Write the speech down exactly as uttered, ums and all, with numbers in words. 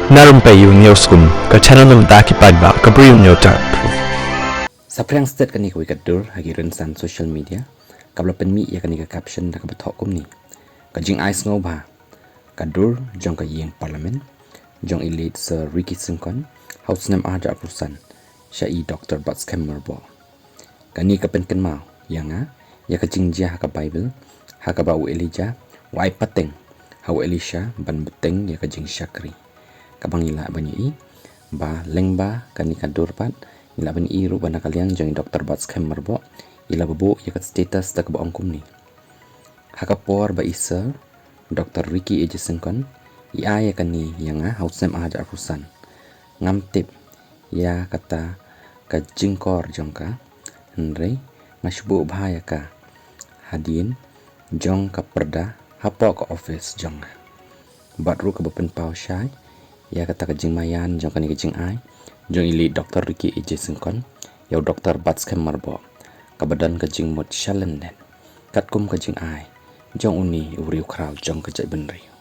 Na Rympei U News Kum, ka channel na bynta ki paidbah ka Bri U News Tar. Sa phriang stet kane kawei ka dur ha ki rynsan social media kaba la pynmih ïa kane ka caption da kaba thoh kumne: Ka jingai sngewbha, ka dur jong ka ïing Parliament jong i late Sir Ricky Syngkon ha u snem ar hajar arphew san sha i Doctor Batskhem Myrboh. Kane ka pynkynmaw ïa nga ïa ka jingjia ha ka Baibl, ha kaba u Elijah u ai pateng ha u Elisha ban bteng ïa ka jingshakri. Kaba ngi lah ban ïohi ba lyngba kane ka dur pat ngi lah ban ïohi ruh ba na ka liang jong i Doctor Batskhem Myrboh i la buh ïa ka status da kaba ong kumne: Ha ka por ba i Sir Doctor Ricky A J Syngkon i ai ïa kane ïa nga ha u snem ar hajar arphew san, ngam tip ïa kata ka jingkor jong ka, hynrei nga shu buh bha ïa ka hadien jong ka pyrda hapoh ka office jong nga. Bad ruh kaba pynpaw shai ïa kata ka jingmaïan jong kane ka jingai jong i late Doctor Ricky A J Syngkon ïa u Doctor Batskhem Myrboh, kaba don ka jingmut shalyndet katkum ka jingai jong une u riewkhraw jong ka jaitbynriew.